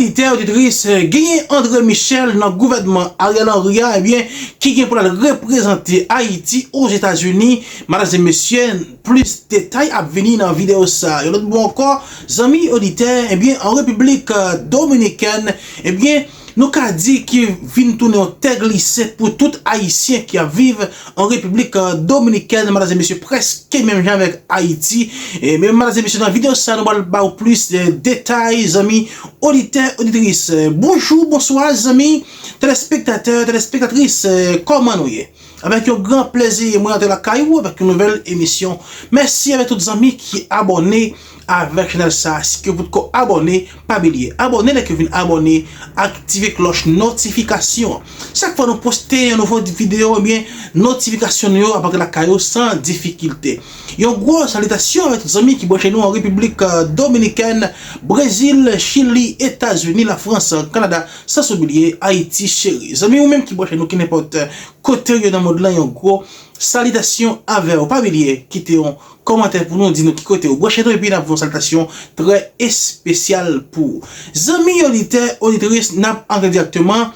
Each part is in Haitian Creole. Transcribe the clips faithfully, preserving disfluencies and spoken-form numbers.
Oditè, oditris, genyen André Michel nan gouvènman Ariel Henry a, ebyen, ki gen pou l al reprezante Ayiti Ozetazini. Madanm e mesye, plis detay ap vini nan videyo sa. Yon lòt bò ankò, zanmi oditè, ebyen, an Repiblik, eh, Dominikèn, ebyen, nou ka di ki vin tounen yon tè glise pou tout Ayisyen ki ap viv an Repiblik, eh, Dominikèn, madanm e mesye, prèske menm jan avèk Ayiti. E men, madanm e mesye, nan videyo sa, nou pral ba w plis, eh, detay, zanmi oditè, oditris. Eh, bonjou, bonswa, zanmi telespektatè, telespektatris, eh, kòman nou ye? Avèk yon gran plezi, mwen antre lakay ou avèk yon nouvèl emisyon. Mèsi avèk tout zanmi ki abòne avèk chanèl sa. Si ke w potko abòne, pa bliye abòne, lè ke w vin abòne, aktive klòch notifikasyon. Chak fwa nou poste yon nouvo videyo, ebyen, notifikasyon nou yo ap antre lakay ou san difikilte. Yon gwo salitasyon avèk tout zanmi ki branche nou an Repiblik, eh, Dominikèn, Brezil, Chili, Etazini, Lafrans, Kanada, san bliye Ayiti cheri. Zanmi, ou menm ki branche nou ki nenpòt, eh, kote w ye nan mond lan, yon gwo salitasyon avè w. Pa bliye kite yon kòmantè pou nou, di nou ki kote w branche nou, epi n ap voye yon salitasyon trè espesyal pou ou. Zanmi oditè, oditris, n ap antre dirèkteman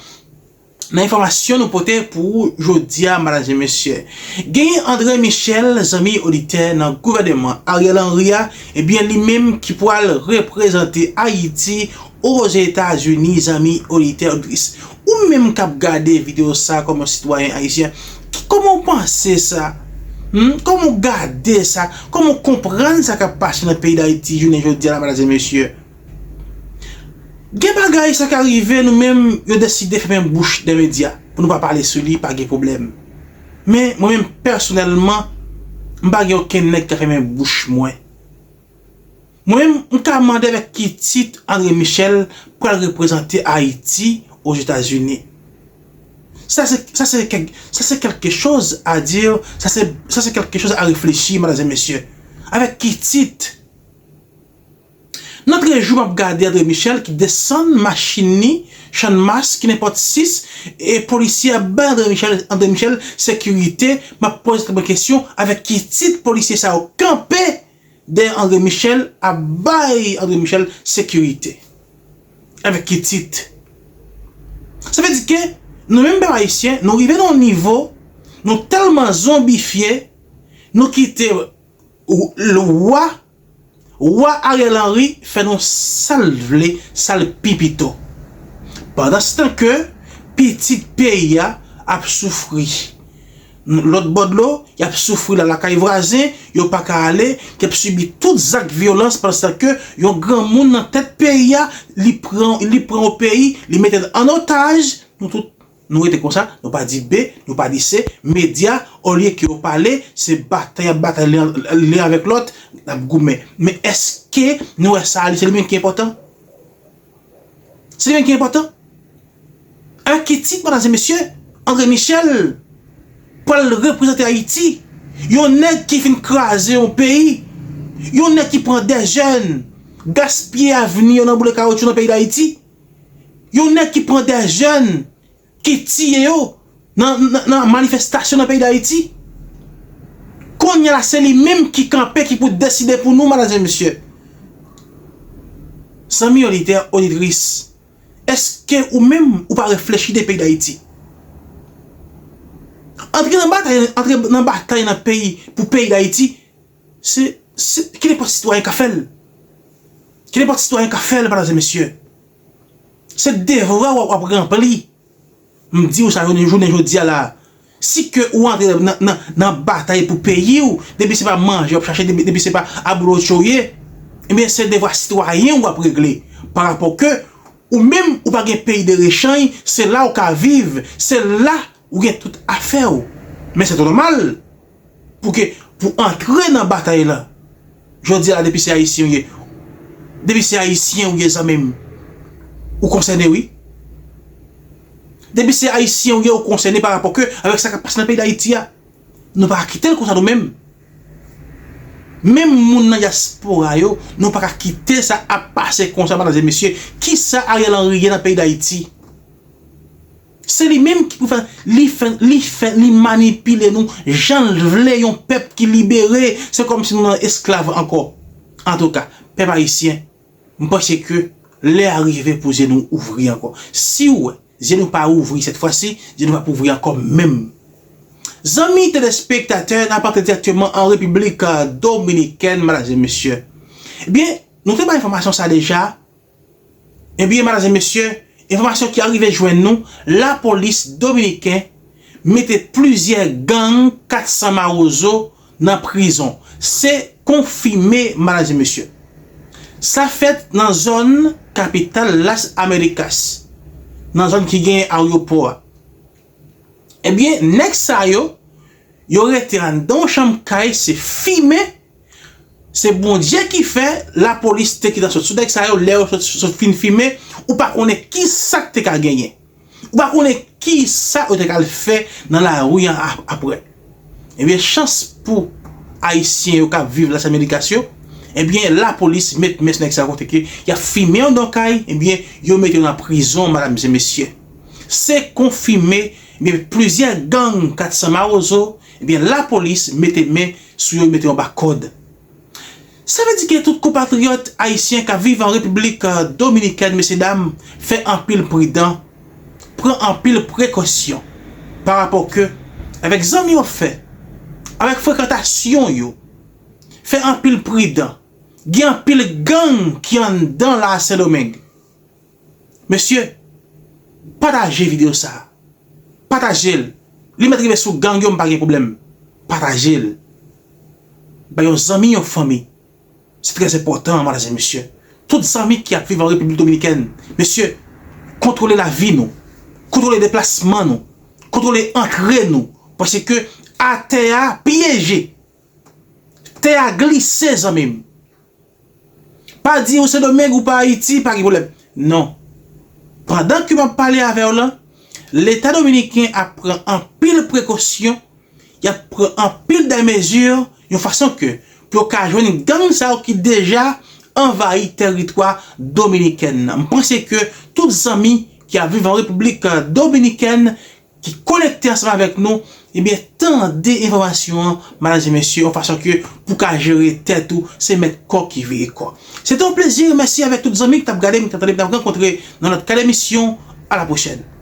nan enfòmasyon nou pote pou ou jodi a, madanm e mesye. Genyen André Michel, zanmi oditè, nan gouvènman Ariel Henry a, ebyen, li menm ki pral reprezante Ayiti Ozetazini, zanmi oditè, oditris. Ou menm k ap gade videyo sa kòm yon sitwayen ayisyen, ki, kòman w panse sa? Hmm? Kòman w gade sa? Kòman w konprann sa k ap pase nan peyi Dayiti jounen jodi a la, madanm e mesye? Gen bagay sa ka rive, nou menm, yo deside fèmen bouch de medya pou nou pa pale sou li, pa gen pwoblèm. Men, mwen menm, pèsonèlman, m pa gen okenn nèg k ap fèmen bouch mwen. Mwen menm, m ka mande avèk ki tit André Michel pral reprezante Ayiti Ozetazini. Sa se, sa se kèk, sa se quelque chose à dire, sa se, sa se quelque chose à réfléchir, madanm e mesye. Avèk ki tit? Nan trè jou m ap gade André Michel ki desann machin li, Channmas, ki nenpòt sis, e polisye ap bay André Michel, André Michel sekirite, m ap poze tèt mwen kesyon, avèk ki tit polisye sa yo kanpe dèyè André Michel, ap bay André Michel sekirite? Avèk ki tit? Sa vle di ke nou menm pèp ayisyen, nou rive nan yon nivo, nou tèlman zonbifye, nou kite w-, w-, wa, wa Ariel Henry fè nou sa l vle, sa l pi pito. Pandanstan ke pitit peyi a ap soufri. Lòt bò dlo, y ap soufri la lakay vwazen, yo pa ka ale, y ap sibi tout zak vyolans pandan ke yon granmoun nan tèt peyi a, li pran, li pran yon peyi, li mete l an otaj, nou tout, nou rete konsa, nou pa di B, nou pa di C, medya, olye ke yo pale, se batay y ap batay len, len avèk lòt, n ap goumen. Men èske nou wè sa, se li menm ki enpòtan? Se li menm ki enpòtan? Avèk ki tit, madanm e mesye, André Michel pral reprezante Ayiti? Yon nèg ki fin kraze yon peyi, yon nèg ki pran de jèn, gaspiye avni yo nan boule kawotchou nan peyi Dayiti, yon nèg ki pran de jèn, ki tiye yo nan, nan, nan manifestasyon nan peyi Dayiti. Kounye a la, se li menm ki kanpe, ki pou deside pou nou, madanm e mesye. Zanmi oditè, oditris, èske ou menm ou pa reflechi de peyi Dayiti? Antre nan batay, antre nan batay nan peyi, pou peyi Dayiti, se, se, ki nenpòt sitwayen ka fè l. Ki nenpòt sitwayen ka fè l, madanm e mesye. Se devwa w ap, w ap ranpli. M di w sa jounen, jounen jodi a la. Si ke ou antre nan, nan, nan batay pou peyi w, depi se pa manje w ap chache, depi, depi se pa abolotcho w ye, ebyen, se devwa sitwayen w ap regle. Pa rapò ke ou menm, ou pa gen peyi de rechanj, se la w ka viv, se la ou gen tout afè w. Men se tou nòmal pou ke, pou antre nan batay la. Jodi a, depi se ayisyen w ye, depi se ayisyen w ye, zanmi m, ou konsène, wi. Depi se ayisyen w ye, ou konsène pa rapò ke avèk sa k ap pase nan peyi Dayiti a. Nou pa ka kite l konsa nou menm. Menm moun nan dyaspora yo, nou pa ka kite sa ap pase konsa, madanm e mesye. Kisa Ariel Henry ye nan peyi Dayiti? Se li menm ki pou fè, li fè, li fè, li manipile nou jan l vle, yon pèp ki libere, se kòmsi nou nan esklav ankò. Antouka, pèp ayisyen, m panse ke lè a rive pou zye nou ouvri ankò. Si w wè zye nou pa ouvri sèt fwa si, zye nou p ap ouvri ankò menm. Zanmi telespektatè, n ap antre dirèkteman an Repiblik, euh, Dominikèn, madam e mesye. Ebyen, nou te bay enfòmasyon sa deja. Ebyen, madam e mesye, enfòmasyon ki arive jwenn nou, lapolis dominiken mete plizyè gang kat san mawozo nan prizon. Se konfime, madam e mesye. Sa fèt nan zòn kapital Las Americas, nan zòn ki gen aryopò a. Ebyen, nèg sa yo, yo rete anndan yon chanm kay, se fimen. Se Bondye ki fè lapolis te gentan sot sou nèg sa yo, lè yo sot, sot fin fimen, ou pa konnen ki sa k te ka genyen. Ou pa konnen ki sa yo te ka al fè nan lari an ap-, apre. Ebyen, chans pou Ayisyen yo k ap viv Las Americas yo, ebyen, lapolis met men sou nèg sa yo kote ke y ap fimen anndan kay, ebyen, yo mete yo nan prizon, madam e mesye. Se konfime, ebyen, plizyè gang kat san mawozo, ebyen, lapolis mete men sou yo, mete yo anba kòd. Sa vle di ke tout konpatriyòt ayisyen k ap viv an Repiblik, euh, Dominikèn, mesye dam, fè anpil pridan, pran anpil prekosyon pa rapò ke avèk zanmi w ap fè, avèk frekantasyon yo, fè anpil pridan. Gen anpil gang ki anndan la Sendomeng. Mesye, pataje videyo sa a. Pataje l. Li mèt rive sou gang yo, m pa gen pwoblèm. Pataje l. Bay yon zanmi, yon fanmi. Se trè enpòtan, madam e mesye. Tout zanmi ki ap viv an Repiblik Dominikèn, mesye, kontwole lavi nou. Kontwole deplasman nou. Kontwole antre nou. Paske atè a pyeje. Tè a glise, zanmi m. Pa di ou Sendomeng ou pa Ayiti, pa gen pwoblèm. Non. Pandan ke m ap pale avè w lan, Leta dominiken ap pran anpil prekosyon, y ap pran anpil de mezi, yon fason ke pou yo ka jwenn gang sa yo ki deja anvayi tèritwa dominikèn nan. M panse ke tout zanmi ki ap viv an Repiblik Dominikèn ki konekte ansanm avèk nou, ebyen, tande enfòmasyon an, madam e mesye, yon fason ke pou ka jere tèt ou, se mèt kò ki veye kò. Se te yon plezi, mèsi avèk tout zanmi ki t ap gade m, ki t ap tande m, n ap rankontre nan lòt kad emisyon. A la pwochèn.